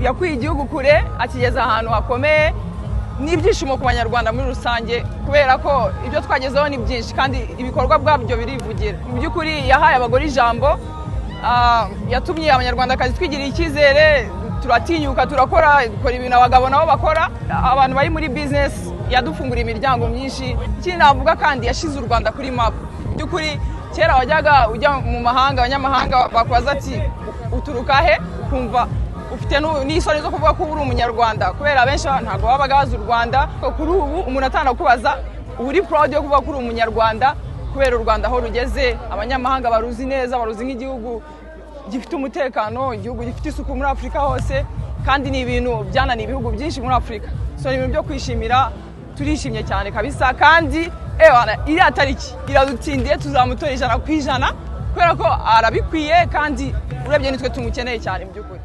Yakuye igihugu kure, akigeza ahantu hakomeye. Ni ibyishimo ku Banyarwanda muri rusange, kubera ko ibyo twagezeho ni byinshi kandi ibikorwa bwabyo birivugira. Mu by'ukuri yahaye abagore ijambo, yatumye Abanyarwandakazi twigirira icyizere, turatinyuka, turakora, dukora ibintu abagabo nabo bakora. Abantu bari muri bizinesi, yadufunguriye imiryango myinshi. Ikindi navuga kandi, yashyize u Rwanda kuri map. Mu by'ukuri kera wajyaga ujya mu mahanga, abanyamahanga bakubaza ati: "Uturuka he?" Ukumva ufite n'isoni zo kuvuga ko uri Umunyarwanda, kubera abenshi ntabwo babaga bazi u Rwanda. Kuri ubu umuntu atanakubaza, uba uri proud yo kuvuga ko uri Umunyarwanda, kubera u Rwanda aho rugeze abanyamahanga baruzi neza, baruzi nk'igihugu gifite umutekano, igihugu gifite isuku muri Afurika hose, kandi ni ibintu byananiye ibihugu byinshi muri Afurika. So ni ibintu byo kwishimira, turishimye cyane kabisa. Kandi ewana, iriya tariki iradutindiye, tuzamutora 100%, kubera ko arabikwiye, kandi urebye nitwe tumukeneye cyane mu by'ukuri.